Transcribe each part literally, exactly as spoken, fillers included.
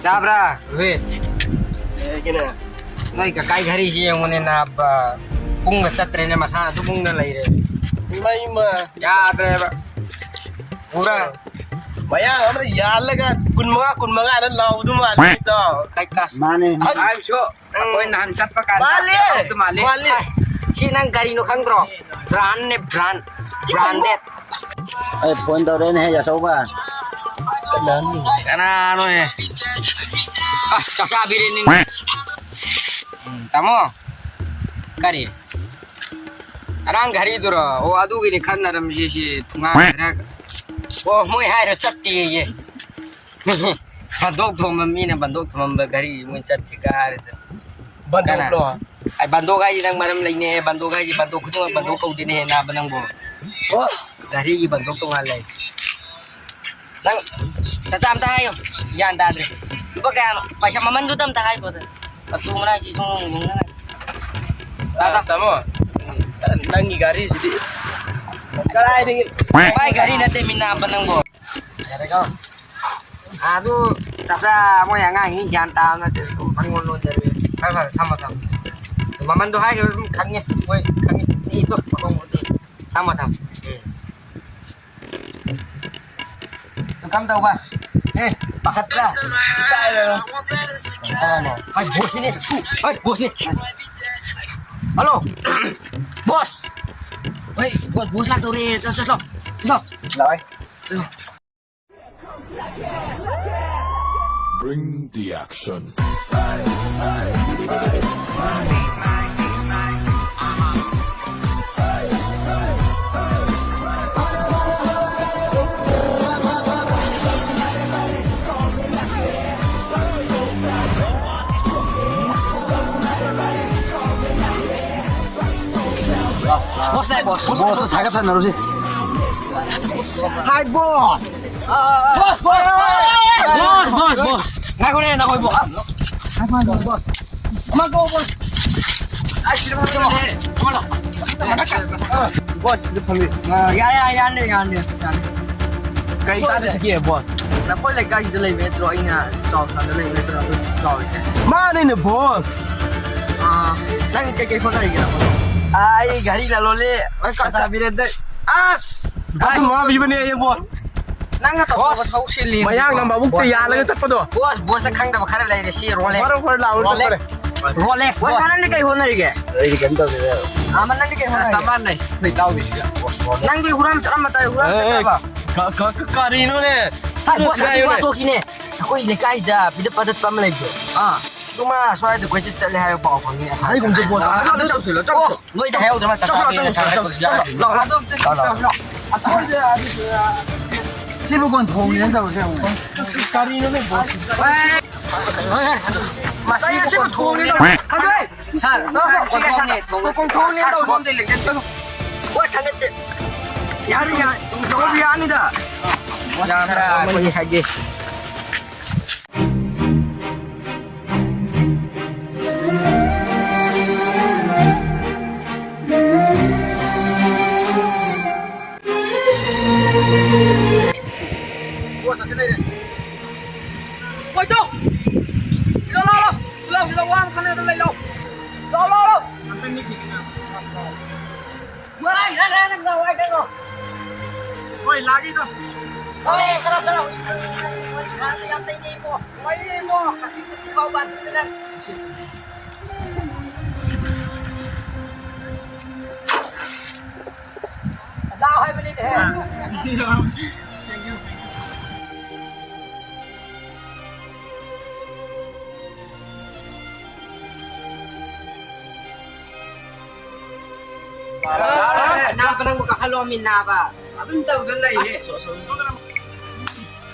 ꯆꯥꯕ꯭ꯔꯥ, ꯔꯣꯍꯤꯠ? ꯑꯦ, ꯀꯩꯅꯣ? ꯅꯣꯏ ꯀꯀꯥꯏ ꯘꯔꯤꯁꯤ ꯌꯦꯡꯉꯨꯅꯦ, ꯅꯥꯕ꯫ ꯄꯨꯡꯒ ꯆꯠꯇ꯭ꯔꯦꯅꯦ, ꯃꯁꯥꯅ ꯑꯗꯨꯝ ꯎꯪꯅ ꯂꯩꯔꯦ꯫ ꯏꯃꯥ, ꯏꯃꯥ꯫ ꯌꯥꯗ꯭ꯔꯦꯕ꯫ ꯄꯨꯔꯥ꯫ ꯃꯌꯥꯡ ꯑꯃꯅ ꯌꯥꯜꯂꯒ ꯀꯨꯟꯃꯉꯥ, ꯀꯨꯟꯃꯉꯥꯅ ꯂꯥꯎꯕꯗꯨ ꯃꯥꯜꯂꯦ, ꯏꯇꯥꯎ꯫ ꯀꯥꯏ ꯀꯥ-, ꯃꯥꯅꯦ꯫ ꯑꯩ ꯑꯩꯁꯨ ꯑꯩꯈꯣꯏ ꯅꯍꯥꯟ ꯆꯠꯄ ꯀꯥꯟꯗ ꯃꯥꯜꯂꯦ꯫ ꯑꯗꯨ ꯃꯥꯜꯂꯦ꯫ ꯃꯥꯜꯂꯦ꯫ ꯁꯤ ꯅꯪ ꯒꯥꯔꯤꯅꯣ ꯈꯪꯗ꯭ꯔꯣ? ꯕ꯭ꯔꯥꯟꯅꯦ, ꯕ꯭ꯔꯥꯟ꯫ ꯕ꯭ꯔꯥꯟꯗꯦꯠ꯫ ꯑꯩ ꯐꯣꯟ ꯇꯧꯔꯦꯅꯦꯍꯦ, ꯑꯆꯧꯕ꯫ ꯀꯅꯥꯅꯣ? ꯀꯅꯥꯅꯣꯍꯦ? ꯑ, ꯆꯥꯛ ꯆꯥꯕꯤꯔꯦ ꯅꯤꯡ-, ꯎꯝ, ꯇꯥꯃꯣ꯫ ꯀꯔꯤ? ꯉꯔꯥꯡ ꯘꯔꯤꯗꯨꯔꯣ? ꯑꯣ, ꯑꯗꯨꯒꯤꯅꯤ ꯈꯟꯅꯔꯝꯃꯤꯁꯦ, ꯁꯤ ꯊꯨꯡꯒꯥꯟ ꯈꯔ꯫ ꯑꯣ, ꯃꯣꯏ ꯍꯥꯏꯔ ꯆꯠꯇꯦꯌꯦ꯫ ꯕꯟꯗꯣꯛ ꯊꯣꯝꯕ ꯃꯤꯅ ꯕꯟꯗꯣꯛ ꯊꯣꯝꯕ ꯘꯔꯤ ꯃꯣꯏ ꯆꯠꯇꯦ ꯀꯥꯔꯦꯗ꯫ ꯕꯟꯗꯣꯛꯂꯣ? ꯀꯅꯥ? ꯑꯩ ꯕꯟꯗꯣꯛ ꯍꯥꯏꯁꯤ ꯅꯪ ꯃꯔꯝ ꯂꯩꯅꯦ꯫ ꯕꯟꯗꯣꯛ ꯍꯥꯏꯁꯤ ꯕꯟꯗꯣꯛ ꯈꯨꯗꯤꯡꯃꯛ ꯕꯟꯗꯣꯛ ꯀꯧꯗꯣꯏꯅꯦꯍꯦ ꯅꯥꯕ ꯅꯪꯕꯣ꯫ ꯑꯣ꯫ ꯘꯔꯤꯒꯤ ꯕꯟꯗꯣꯛ ꯇꯣꯉꯥꯟ ꯂꯩ꯫ ꯅꯪ ꯆꯥꯆꯥ ꯑꯝꯇ ꯍꯥꯏꯌꯣ꯫ ꯒ꯭ꯌꯥꯟ ꯇꯥꯗ꯭ꯔꯦ꯫ ꯂꯨꯄꯥ ꯀꯌꯥꯅꯣ? ꯄꯩꯁꯥ ꯃꯃꯟꯗꯨꯗ ꯑꯝꯇ ꯍꯥꯏꯈꯣꯗ꯫ ꯃꯇꯨ ꯃꯅꯥꯏꯁꯤ ꯁꯨꯝ ꯌꯦꯡꯅꯉꯥꯏ꯫ ꯇꯥ, ꯇꯥ꯫ ꯇꯥꯃꯣ, ꯅꯪꯒꯤ ꯒꯥꯔꯤꯁꯤꯗꯤ ꯀꯗꯥꯏꯗꯒꯤ? ꯃꯥꯏ ꯒꯥꯔꯤ ꯅꯠꯇꯦ ꯃꯤ ꯅꯥꯕ ꯅꯪꯕꯣ꯫ ꯌꯥꯔꯦꯀꯣ? ꯑꯗꯨ ꯆꯥꯆꯥ ꯃꯣꯏ ꯑꯉꯥꯡꯁꯤꯡ ꯒ꯭ꯌꯥꯟ ꯇꯥꯕ ꯅꯠꯇꯦ꯫ ꯑꯗꯨꯝ ꯄꯪꯂꯣꯟ ꯂꯣꯟꯖꯜꯂꯦ꯫ ꯐꯔꯦ, ꯐꯔꯦ, ꯊꯝꯃꯣ, ꯊꯝꯃꯣ꯫ ꯃꯃꯟꯗꯣ ꯍꯥꯏꯈ꯭ꯔꯕ ꯑꯗꯨꯝ ꯈꯪꯉꯦ꯫ ꯃꯣꯏ ꯈꯪꯉꯦ꯫ ꯃꯤꯗꯣ ꯃꯈꯣꯡ ꯎꯗꯦ꯫ ꯊꯝꯃꯣ, ꯊꯝꯃꯣ꯫ ꯎꯝ꯫ ꯀꯝ ꯇꯧꯕ? ꯑꯦ, ꯄꯥꯈꯠꯄ꯭ꯔꯥ? ꯀꯅꯥꯅꯣ? ꯍꯣꯏ, ꯕꯣꯁꯅꯤꯅꯦ꯫ ꯍꯣꯏ, ꯕꯣꯁꯅꯤ꯫ ꯍꯜꯂꯣ꯫ ꯕꯣꯁ꯫ ꯍꯣꯏ, ꯕꯣꯁ, ꯕꯣꯁ ꯂꯥꯛꯇꯧꯔꯦ꯫ ꯆꯠꯂꯣ, ꯆꯠꯂꯣ, ꯆꯠꯂꯣ꯫ ꯂꯥꯛꯑꯣꯏ꯫ ꯆꯠꯂꯣ꯫ Bring the action. Boss ꯂꯥꯛꯑꯦ, boss꯫ Boss ꯇꯣ ꯊꯥꯒꯠꯆꯅꯔꯨꯁꯤ꯫ Hi, boss꯫ Boss, boss, boss꯫ ꯉꯥꯏꯈꯣꯅꯦ, ꯅꯈꯣꯏ boss꯫ ꯑꯃ ꯀꯧ, boss꯫ ꯑꯩ ꯁꯤꯗ ꯐꯝꯃꯤꯅꯦ꯫ ꯑꯃ ꯂꯥꯛ꯫ Boss, ꯁꯤꯗ ꯐꯝꯃꯤ꯫ ꯑ, ꯌꯥꯔꯦ, ꯌꯥꯔꯦ, ꯌꯥꯔꯦ, ꯌꯥꯔꯦ, ꯌꯥꯔꯦ꯫ ꯀꯩ ꯀꯥꯟꯅꯁꯤꯒꯦ, boss? ꯅꯈꯣꯏ ꯂꯩꯀꯥꯏꯁꯤꯗ ꯂꯩꯕ ꯅꯠꯇ꯭ꯔꯣ? ꯑꯩꯅ ꯆꯥꯎ ꯁꯥꯟꯗ ꯂꯩꯕ ꯅꯠꯇ꯭ꯔꯣ? ꯑꯩꯈꯣꯏ ꯆꯥꯎꯔꯤꯁꯦ꯫ ꯃꯥꯅꯤꯅꯦ, boss꯫ ꯑꯥ, ꯅꯪ ꯀꯩꯀꯩ ꯍꯣꯠꯅꯔꯤꯒꯦ, ꯅꯈꯣꯏ? ꯑꯩ ꯑꯁ! ꯒꯥꯔꯤ ꯂꯂꯣꯜꯂꯤ꯫ ꯑꯩ ꯀꯥ ꯆꯥꯕꯤꯔꯦ, ꯑꯗꯩ꯫ ꯑꯁ! ꯑꯗꯨꯝ ꯋꯥꯕꯤꯕꯅꯦ ꯑꯩ, boss꯫ ꯅꯪꯅ ꯇꯧꯊꯣꯛꯄ ꯊꯕꯛ ꯁꯤꯜꯂꯤ꯫ ꯃꯌꯥꯡꯅ ꯃꯕꯨꯛꯇ ꯌꯥꯜꯂꯒ ꯆꯠꯄꯗꯣ꯫ Boss, boss ꯅ ꯈꯪꯗꯕ ꯈꯔ ꯂꯩꯔꯦ, ꯁꯤ Rolex꯫ ꯐꯔꯣ, ꯐꯔꯣ, ꯂꯥꯎꯔꯣ, Rolex꯫ ꯆꯠꯈ꯭ꯔꯦ꯫ Rolex, boss꯫ ꯅꯪꯗꯤ ꯀꯩ ꯍꯣꯠꯅꯔꯤꯒꯦ? ꯑꯩꯗꯤ ꯀꯩꯝ ꯇꯧꯗꯦꯗ꯫ ꯑꯃ ꯅꯪꯗꯤ ꯀꯩ ꯍꯣꯠꯅꯔꯤꯒꯦ? ꯆꯞ ꯃꯥꯟꯅꯩ꯫ ꯑꯩꯈꯣꯏ ꯏꯇꯥꯎꯕꯤꯁꯤꯒ꯫ ꯅꯪꯗꯤ ꯍꯨꯔꯥꯟ ꯆꯠꯂꯝꯕ ꯇꯥꯏ, ꯍꯨꯔꯥꯟ ꯑꯦ, ꯆꯠꯂꯕ? ꯀ-, ꯀ-, ꯀ-, ꯀꯔꯤꯅꯣꯅꯦ? ꯁꯥꯏ, boss, ꯁꯤꯗ ꯑꯗꯨ ꯍꯥꯏꯌꯨꯅꯦ꯫ ꯋꯥ ꯇꯣꯛꯁꯤꯅꯦ꯫ ꯑꯩꯈꯣꯏ ꯂꯩꯀꯥꯏꯗ ꯄꯤꯗꯛ ꯄꯥꯗꯛꯄ ꯑꯃ ꯂꯩꯕꯗꯣ꯫ ꯑꯥ꯫ ꯑꯗꯨꯃ ꯁ꯭ꯋꯥꯏꯗ ꯀꯣꯏꯆꯠ ꯆꯠꯂꯦ ꯍꯥꯏꯕ ꯄꯥꯎ ꯐꯪꯉꯤ꯫ ꯑꯩ ꯈꯣꯡꯎꯞꯁꯦ, boss, ꯑꯥ, ꯑꯗꯨ ꯆꯠꯂꯨꯁꯤꯂꯣ, ꯆꯠꯂꯨꯁꯤꯂꯣ꯫ ꯑꯣ, ꯅꯣꯏꯗ ꯍꯥꯏꯍꯧꯗ꯭ꯔꯕ? ꯆꯠꯂꯨꯁꯤꯂꯣ, ꯆꯠꯂꯨꯁꯤꯂꯣ, ꯆꯠꯂꯨꯁꯤꯂꯣ꯫ ꯂꯥꯛꯑꯣ, ꯂꯥꯛꯑꯣ꯫ ꯂꯥꯛꯑꯣ, ꯂꯥꯛꯑꯣ꯫ ꯁꯤꯕꯨ ꯀꯣꯟꯊꯣꯡꯅꯦꯅ ꯇꯧꯔꯤꯁꯦ ꯌꯦꯡꯉꯨ꯫ ꯀꯔꯤꯅꯣꯅꯦ, boss? ꯍꯣꯏ, ꯍꯣꯏ, ꯍꯣꯏ꯫ ꯃꯁꯤ ꯁꯤꯕꯨ ꯊꯣꯡꯅꯦ ꯇꯧꯔꯤꯁꯦ꯫ ꯍꯟꯗꯛ! Sir, ꯀꯣꯟꯊꯣꯡꯅꯦ, ꯊꯣꯡꯅꯦ꯫ ꯀꯣꯟꯊꯣꯡꯅꯦ ꯇꯧꯔꯤꯁꯦ꯫ Boss, ꯊꯥꯡꯒꯠꯁꯦ꯫ ꯌꯥꯔꯦ, ꯌꯥꯔꯦ꯫ ꯌꯥꯎꯕ ꯌꯥꯅꯤꯗ꯫ Boss, ꯌꯥꯝꯅ ꯈꯔ ꯑꯩꯈꯣꯏꯒꯤ ꯍꯥꯏꯒꯦ꯫ ꯍꯣꯏ, ꯇꯧ! ꯁꯤꯗ ꯂꯥꯎ, ꯂꯥꯎ! ꯁꯤꯗ ꯂꯥꯎ, ꯁꯤꯗ ꯋꯥ ꯑꯃ ꯈꯟꯅꯗ ꯂꯩ, ꯂꯥꯎ! ꯂꯥꯎ, ꯂꯥꯎ, ꯂꯥꯎ! ꯍꯣꯏ, ꯂꯥꯛꯏꯗꯣ꯫ ꯍꯣꯏ, ꯈꯔ, ꯈꯔ꯫ ꯍꯣꯏ, ꯌꯥꯝ ꯂꯩꯅꯩꯀꯣ꯫ ꯍꯣꯏ, ꯏꯕꯣ꯫ ꯂꯥꯛꯑꯣ ꯍꯥꯏꯕꯅꯤꯅꯦꯍꯦ꯫ ꯅꯥꯕ ꯅꯪꯕꯨ ꯀꯥꯈꯠꯂꯣꯃꯤ ꯅꯥꯕ꯫ ꯑꯗꯨꯝ ꯇꯧꯗꯅ ꯂꯩꯌꯦ꯫ ꯑꯁ,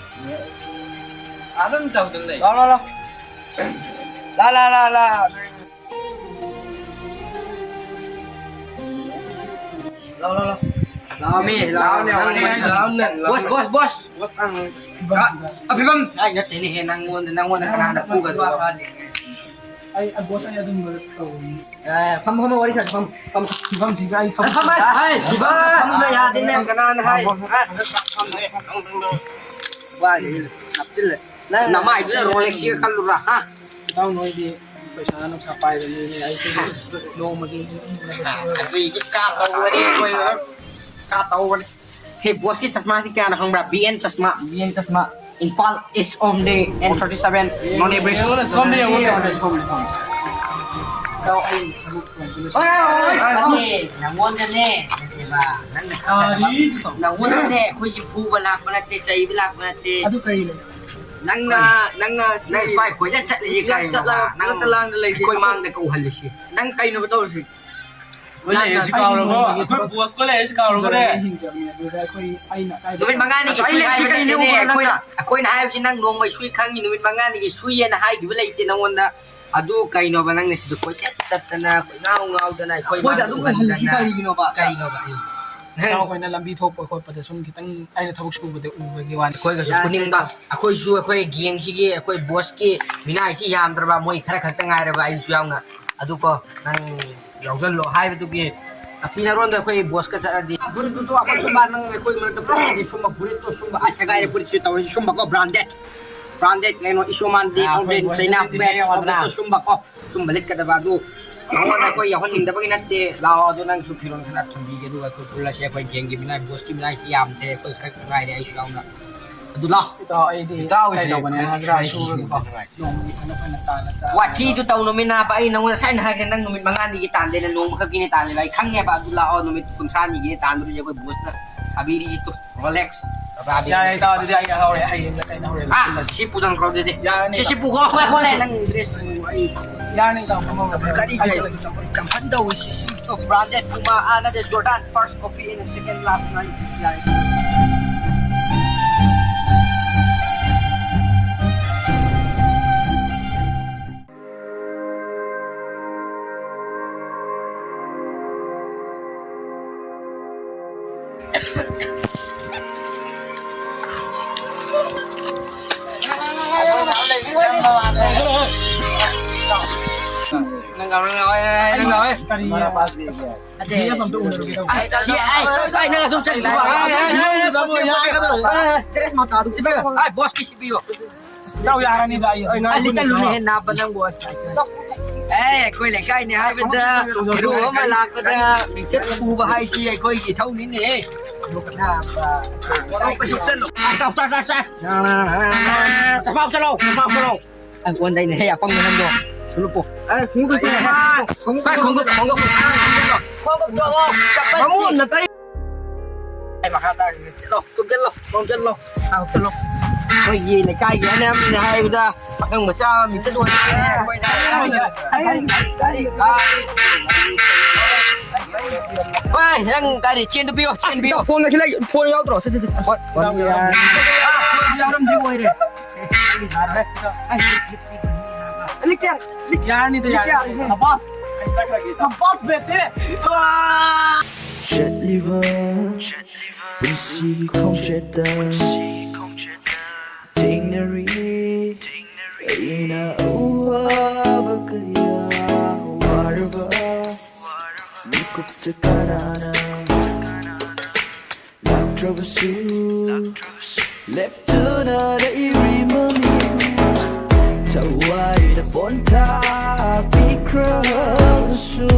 ꯑꯗꯨꯝ ꯇꯧꯗꯅ ꯂꯩ꯫ ꯂꯥꯎ, ꯂꯥꯎ, ꯂꯥꯎ꯫ ꯂꯥ, ꯂꯥ, ꯂꯥ, ꯂꯥ꯫ ꯂꯥꯛꯑꯣ, ꯂꯥꯛꯑꯣ, ꯂꯥꯛꯑꯣ꯫ ꯂꯥꯛꯑꯣꯃꯤ, ꯂꯥꯛꯑꯣ, ꯂꯥꯛꯑꯣ, ꯂꯥꯛꯑꯣ, ꯂꯥꯛꯑꯣ꯫ ꯕꯣꯁ, ꯕꯣꯁ, ꯕꯣꯁ꯫ ꯕꯣꯁ, ꯑꯥ, ꯑ, ꯐꯤꯕꯝ꯫ ꯑꯩ ꯅꯠꯇꯦꯅꯦꯍꯦ, ꯅꯪꯉꯣꯟꯗ, ꯅꯪꯉꯣꯟꯗ ꯀꯅꯥꯅ ꯐꯨꯒꯗꯧꯕ? ꯑꯩ, ꯑ, ꯕꯣꯁ, ꯑꯩ ꯑꯗꯨꯝꯕ ꯇꯧꯕꯅꯤ꯫ ꯑꯦ, ꯐꯝ, ꯐꯝ, ꯋꯥꯔꯤ ꯁꯥꯁꯤ, ꯐꯝ, ꯐꯝ꯫ ꯐꯤꯕꯝꯁꯤꯒ ꯑꯩ ꯐꯝ꯫ ꯐꯝ, ꯐꯝ, ꯍꯥꯏ, ꯐꯝ, ꯐꯝꯕ ꯌꯥꯗꯦꯅꯦ, ꯀꯅꯥꯅ ꯍꯥꯏ? ꯐꯝ, ꯐꯝ꯫ ꯋꯥꯅꯤ, ꯅꯞꯆꯤꯜꯂꯦ꯫ ꯅꯪ ꯅꯃꯥꯏꯗꯨꯅ ꯔꯣꯂꯦꯛꯁꯤꯒ ꯈꯜꯂꯨꯕ꯭ꯔꯥ, ꯍꯥ? ꯏꯇꯥꯎ ꯅꯣꯏꯗꯤ ꯄꯩꯁꯥ ꯅꯨꯡꯁꯥ ꯄꯥꯏꯕ ꯃꯤꯅꯦ, ꯑꯩꯈꯣꯏꯗꯤ ꯅꯣꯡꯃꯒꯤ ꯑꯗꯨꯏꯗꯤ ꯀꯥ ꯇꯧꯕꯅꯤ, ꯑꯩꯈꯣꯏ ꯀꯥ ꯇꯧꯕꯅꯤ꯫ ꯍꯦ, ꯕꯣꯁꯀꯤ ꯆꯁꯃꯥꯁꯤ ꯀꯌꯥꯅꯣ ꯈꯪꯕ꯭ꯔꯥ? ꯕꯤ ꯑꯦꯟ ꯆꯁꯃꯥ꯫ ꯕꯤ ꯑꯦꯟ ꯆꯁꯃꯥ꯫ Imphal is only N thirty seven, ꯅꯣꯅꯦ ꯕ꯭ꯔꯤꯖ꯫ ꯌꯦꯡꯉꯨꯅꯦ, ꯁꯣꯝꯗ ꯌꯦꯡꯉꯨꯅꯦ꯫ ꯁꯣꯝꯗ, ꯁꯣꯝꯗ꯫ ꯏꯇꯥꯎ, ꯑꯩ ꯊꯕꯛ ꯇꯧꯕꯗ ꯍꯣꯏ, ꯍꯣꯏ, ꯍꯣꯏ, ꯍꯣꯏ꯫ ꯅꯪꯉꯣꯟꯗꯅꯦ, ꯅꯠꯇꯦꯕ, ꯅꯪꯅ ꯀꯔꯤꯁꯨ ꯇꯧ- ꯅꯪꯉꯣꯟꯗꯅꯦ, ꯑꯩꯈꯣꯏꯁꯤ ꯐꯨꯕ ꯂꯥꯛꯄ ꯅꯠꯇꯦ, ꯆꯩꯕ ꯂꯥꯛꯄ ꯅꯠꯇꯦ꯫ ꯑꯗꯨ ꯀꯩꯅꯣ? ꯅꯪꯅ, ꯅꯪꯅ ꯁꯤ ꯅꯪ ꯁ꯭ꯋꯥꯏ ꯀꯣꯏꯆꯠ ꯆꯠꯂꯤꯁꯤ ꯂꯝ ꯀꯩꯅꯣꯕ? ꯆꯠꯂꯒ ꯅꯪ ꯀꯣꯏꯆꯠ ꯂꯥꯡꯗ ꯂꯩꯁꯤ꯫ ꯑꯩꯈꯣꯏ ꯃꯥꯡꯗ ꯀꯧꯍꯜꯂꯤꯁꯤ꯫ ꯅꯪ ꯀꯩꯅꯣꯕ ꯇꯧꯔꯤꯁꯤ? ꯍꯣꯏꯅꯦ, ꯁꯤ ꯀꯥꯎꯔꯕꯣ? ꯑꯩꯈꯣꯏ ꯕꯣꯁꯀ ꯂꯩꯔꯤꯁꯤ ꯀꯥꯎꯔꯕꯣꯅꯦ? ꯅꯨꯃꯤꯠ ꯃꯉꯥꯅꯤꯒꯤ ꯑꯩ ꯁꯨꯏ ꯂꯩꯔꯤꯁꯤ ꯍꯥꯏꯕ ꯀꯩꯅꯣ ꯅꯠꯇꯦꯅꯦ꯫ ꯅꯪꯅ? ꯑꯩꯈꯣꯏꯅ, ꯑꯩꯈꯣꯏꯅ ꯍꯥꯏꯕꯁꯤ ꯅꯪ ꯅꯣꯡꯃꯩ ꯁꯨꯏ ꯈꯪꯉꯤ, ꯅꯨꯃꯤꯠ ꯃꯉꯥꯅꯤꯒꯤ ꯁꯨꯏ ꯍꯥꯏꯅ ꯍꯥꯏꯈꯤꯕ ꯂꯩꯇꯦ ꯅꯪꯉꯣꯟꯗ꯫ ꯑꯗꯨ ꯀꯩꯅꯣꯕ ꯅꯪꯅ ꯁꯤꯗ ꯀꯣꯏꯆꯠ ꯆꯠꯇꯅ, ꯀꯣꯏꯉꯥꯎ ꯉꯥꯎꯗꯅ, ꯑꯩꯈꯣꯏ ꯑꯩꯈꯣꯏꯗ ꯃꯥꯡꯗ ꯑꯗꯨꯝ ꯎꯍꯟꯗꯅ ꯎꯍꯜꯂꯤꯁꯤ ꯀꯔꯤꯒꯤꯅꯣꯕ? ꯀꯩꯅꯣꯕ? ꯑꯩ ꯅꯪ ꯏꯇꯥꯎ ꯑꯩꯈꯣꯏꯅ ꯂꯝꯕꯤ ꯊꯣꯛꯄ ꯈꯣꯠꯄꯗ ꯁꯨꯝ ꯈꯤꯇꯪ ꯑꯩꯅ ꯊꯕꯛ ꯁꯨꯕꯗ ꯎꯕꯒꯤ ꯋꯥꯅꯤ꯫ ꯑꯩꯈꯣꯏꯒꯁꯨ ꯌꯥꯔꯦ, ꯄꯨꯅꯤꯡꯕ, ꯏꯇꯥꯎ꯫ ꯑꯩꯈꯣꯏꯁꯨ ꯑꯩꯈꯣꯏ ꯒꯦꯡꯁꯤꯒꯤ, ꯑꯩꯈꯣꯏ ꯕꯣꯁꯀꯤ ꯃꯤꯅꯥꯏꯁꯤ ꯌꯥꯝꯗ꯭ꯔꯕ, ꯃꯣꯏ ꯈꯔ ꯈꯛꯇ ꯉꯥꯏꯔꯕ, ꯑꯩꯁꯨ ꯌꯥꯎꯅ꯫ ꯑꯗꯨꯀꯣ, ꯅꯪ ꯌꯥꯎꯁꯜꯂꯣ ꯍꯥꯏꯕꯗꯨꯒꯤ ꯑꯐꯤꯅꯔꯣꯟꯗ ꯑꯩꯈꯣꯏ ꯕꯣꯁꯀ ꯆꯠꯂꯗꯤ ꯐꯨꯔꯤꯠꯇꯨꯁꯨ ꯑꯩꯈꯣꯏ ꯁꯨꯝꯕ ꯅꯪ ꯑꯩꯈꯣꯏ ꯃꯔꯛꯇ ꯄꯨꯔꯛꯑꯗꯤ ꯁꯨꯝꯕ ꯐꯨꯔꯤꯠꯇꯣ ꯁꯨꯝꯕ ꯑꯁ ꯁꯒꯥꯏꯔꯦ ꯐꯨꯔꯤꯠꯁꯨ ꯇꯧꯔꯤꯁꯤ ꯁꯨꯝꯕꯀꯣ branded branded ꯀꯩꯅꯣ ꯏꯁꯣꯃꯥꯟꯗꯤ ꯑꯥ, ꯑꯩꯈꯣꯏ ꯑꯣꯔꯗꯦꯟ ꯕꯣꯁꯀ ꯆꯩꯅꯥ ꯆꯠꯂꯗꯤ ꯄꯦꯠ ꯄꯩꯁꯥ ꯌꯥꯎꯗ꯭ꯔꯥ? ꯁꯨꯝꯕꯀꯣ ꯁꯨꯝꯕ ꯀꯣ ꯁꯨꯝꯕ ꯂꯤꯠꯀꯗꯕ ꯑꯗꯨ ꯅꯉꯣꯟꯗ ꯑꯩꯈꯣꯏ ꯌꯥꯎꯍꯟꯅꯤꯡꯗꯕꯒꯤ ꯅꯠꯇꯦ꯫ ꯂꯥꯛꯑꯣ ꯑꯗꯨ ꯅꯪꯁꯨ ꯐꯤꯔꯣꯜ ꯈꯔ ꯊꯝꯕꯤꯒꯦ ꯑꯗꯨꯒ ꯑꯩꯈꯣꯏ ꯄꯨꯜꯂꯁꯦ꯫ ꯑꯩꯈꯣꯏ ꯒꯦꯡꯒꯤ ꯃꯤꯅꯥꯏ ꯕꯣꯁꯀꯤ ꯃꯤꯅꯥꯏꯁꯤ ꯌꯥꯝꯗꯦ ꯑꯩꯈꯣꯏ ꯈꯔ ꯈꯛꯇ ꯉꯥꯏꯔꯦ ꯑꯩꯁꯨ ꯌꯥꯎꯅ꯫ ꯑꯗꯨ ꯂꯥꯛꯑꯣ꯫ ꯏꯇꯥꯎ, ꯑꯩꯗꯤ ꯏꯇꯥꯎꯁꯦ ꯀꯩꯗꯧꯕꯅꯦ, ꯍꯥꯏꯁꯤꯔꯥ, ꯁꯨꯔꯒꯀꯣ꯫ ꯅꯣꯡꯃꯒꯤ ꯐꯅ ꯐꯅ ꯇꯥꯜꯂ ꯆꯥꯔꯒ꯫ ꯋꯥꯊꯤꯗꯨ ꯇꯧꯅꯨꯃꯤ ꯅꯥꯕ꯫ ꯑꯩ ꯅꯉꯣꯟꯗ ꯉꯁꯥꯏꯅ ꯍꯥꯏꯈ꯭ꯔꯦ, ꯅꯪ ꯅꯨꯃꯤꯠ ꯃꯉꯥꯅꯤꯒꯤ ꯇꯥꯟꯗꯦꯅ ꯅꯣꯡꯃ ꯈꯛꯀꯤꯅꯦ ꯇꯥꯜꯂꯦꯕ꯫ ꯑꯩ ꯈꯪꯉꯦꯕ꯫ ꯑꯗꯨ ꯂꯥꯛꯑꯣ, ꯅꯨꯃꯤꯠ ꯀꯨꯟꯊ꯭ꯔꯥꯅꯤꯒꯤꯅꯦ ꯇꯥꯟꯗꯣꯔꯤꯁꯦ ꯑꯩꯈꯣꯏ ꯕꯣꯁꯅ ꯁꯥꯕꯤꯔꯤꯁꯤ ꯇꯨ꯫ ꯔꯣꯂꯦꯛꯁ꯫ ꯌꯥꯔꯦ, ꯏꯇꯥꯎ, ꯑꯗꯨꯗꯤ ꯑꯩ ꯍꯧꯔꯦ꯫ ꯍꯌꯦꯡꯗ ꯀꯩꯅꯣ ꯍꯧꯔꯦ꯫ ꯑꯥ, ꯁꯤ ꯄꯨꯊꯪꯈ꯭ꯔꯣ ꯑꯗꯨꯗꯤ꯫ ꯌꯥꯔꯅꯤ, ꯁꯤ, ꯏꯇꯥꯎ꯫ ꯁꯤ ꯄꯨꯈꯣ꯫ ꯍꯣꯏ, ꯍꯣꯏ, ꯅꯪ ꯗ꯭ꯔꯦꯁ ꯑꯩ ꯌꯥꯔꯅꯤ, ꯏꯇꯥꯎ, ꯐꯝꯃꯣ, ꯐꯝꯃꯣ꯫ ꯀꯔꯤ ꯑꯩ ꯂꯩ? ꯆꯠꯂꯒꯦ꯫ ꯆꯝꯐꯨꯠ ꯆꯝꯐꯨꯠ ꯇꯧꯏ ꯁꯤ, ꯁꯤ two. Branded Puma, another Jordan, first copy and second last night. ꯌꯥꯔꯦ꯫ ꯅꯪ ꯉꯥꯎꯔꯦ, ꯉꯥꯎꯔꯦ, ꯅꯪ ꯉꯥꯎꯔꯦ꯫ ꯀꯔꯤ? ꯍꯧꯖꯤꯛ ꯑꯝꯇ ꯎꯅꯔꯨꯒꯦ ꯇꯧꯕ꯫ ꯑꯩ, ꯑꯩ, ꯑꯩ, ꯑꯩ, ꯅꯪ ꯑꯗꯨꯝ ꯆꯠꯈ꯭ꯔꯣ꯫ ꯑꯩ, ꯑꯩ, ꯑꯩ, ꯑꯩ, ꯑꯩ, ꯑꯩ, ꯗ꯭ꯔꯦꯁ ꯃꯇꯥꯗꯨ ꯆꯤꯛꯄ꯫ ꯑꯩ, ꯕꯣꯁꯀꯤ ꯁꯤꯕꯤꯌꯣ꯫ ꯏꯇꯥꯎ ꯌꯥꯔꯅꯤꯗ ꯑꯩ꯫ ꯑꯩ, ꯂꯤꯆꯠꯂꯨꯅꯦꯍꯦ ꯅꯥꯕ ꯅꯪꯕꯨ꯫ ꯑꯦ, ꯑꯩꯈꯣꯏ ꯂꯩꯀꯥꯏꯅꯤ ꯍꯥꯏꯕꯗ ꯍꯦꯔꯣ ꯑꯃ ꯂꯥꯛꯄꯗ ꯃꯤꯡꯆꯠ ꯎꯕ ꯍꯥꯏꯁꯤ ꯑꯩꯈꯣꯏꯒꯤ ꯏꯊꯧꯅꯤꯅꯦꯍꯦ꯫ ꯅꯥꯕ꯫ ꯆꯠꯂꯣ꯫ ꯆꯠꯂꯣ, ꯆꯠꯂꯣ, ꯆꯠꯂꯣ꯫ ꯆꯠꯂꯣ, ꯆꯠꯂꯣ꯫ ꯑꯩꯉꯣꯟꯗꯩꯅꯦꯍꯦ ꯑꯄꯪꯕ ꯅꯪꯗꯣ꯫ ꯊꯣꯛꯂꯛꯄꯣ꯫ ꯑꯦ, ꯈꯣꯡꯎꯞ ꯇꯣꯡꯉꯣ꯫ ꯈꯣꯡꯎꯞ, ꯈꯣꯡꯎꯞ, ꯈꯣꯡꯎꯞ꯫ ꯈꯣꯡꯎꯞ ꯇꯣꯡꯉꯣ꯫ ꯆꯠꯄ ꯃꯃꯨ ꯅꯇꯩ꯫ ꯑꯩ ꯃꯈꯥ ꯇꯥꯔꯤꯅꯦ꯫ ꯆꯠꯂꯣ, ꯇꯨꯝꯁꯤꯜꯂꯣ, ꯇꯨꯝꯁꯤꯜꯂꯣ꯫ ꯑꯥ, ꯆꯠꯂꯣ꯫ ꯑꯩꯈꯣꯏꯒꯤ ꯂꯩꯀꯥꯏꯒꯤ ꯑꯍꯟ ꯑꯃꯅ ꯍꯥꯏꯕꯗ ꯄꯥꯈꯪ ꯃꯆꯥ ꯑꯃ ꯃꯤꯡꯆꯠ ꯑꯣꯏꯔꯦ꯫ ꯍꯣꯏ, ꯅꯪ ꯒꯥꯔꯤ ꯆꯦꯟꯗꯨ ꯄꯤꯌꯣ, ꯆꯦꯟ ꯄꯤꯌꯣ꯫ ꯐꯣꯟ ꯂꯩꯁꯤꯜꯂꯦ, ꯐꯣꯟ ꯌꯥꯎꯗ꯭ꯔꯣ? ꯁꯦ, ꯁꯦ, ꯁꯦ꯫ ꯐꯣꯟ, ꯐꯣꯟ ꯌꯥꯎꯔꯝꯗ꯭ꯔꯤ ꯑꯣꯏꯔꯦ꯫ ꯌꯥꯔꯅꯤꯗ, ꯌꯥꯔꯅꯤ꯫ ꯁꯕꯥꯁ꯫ ꯁꯕꯥꯁ, ꯕꯦꯇꯦ꯫ ꯆꯠꯂꯤꯕ ꯄꯨꯟꯁꯤ ꯈꯣꯡꯆꯠꯇ ꯊꯦꯡꯅꯔꯤ ꯑꯩꯅ ꯑꯋꯥꯕ ꯀꯌꯥ, ꯋꯥꯔꯕ ꯃꯤꯀꯨꯞꯇ ꯀꯅꯥꯅ ꯂꯥꯛꯇ꯭ꯔꯕꯁꯨ ꯂꯦꯞꯇꯨꯅ ꯂꯩꯔꯤ ꯃꯃꯤꯡ ꯊꯋꯥꯏꯗ ꯄꯣꯟꯊꯥ ꯄꯤꯈ꯭ꯔꯕꯁꯨ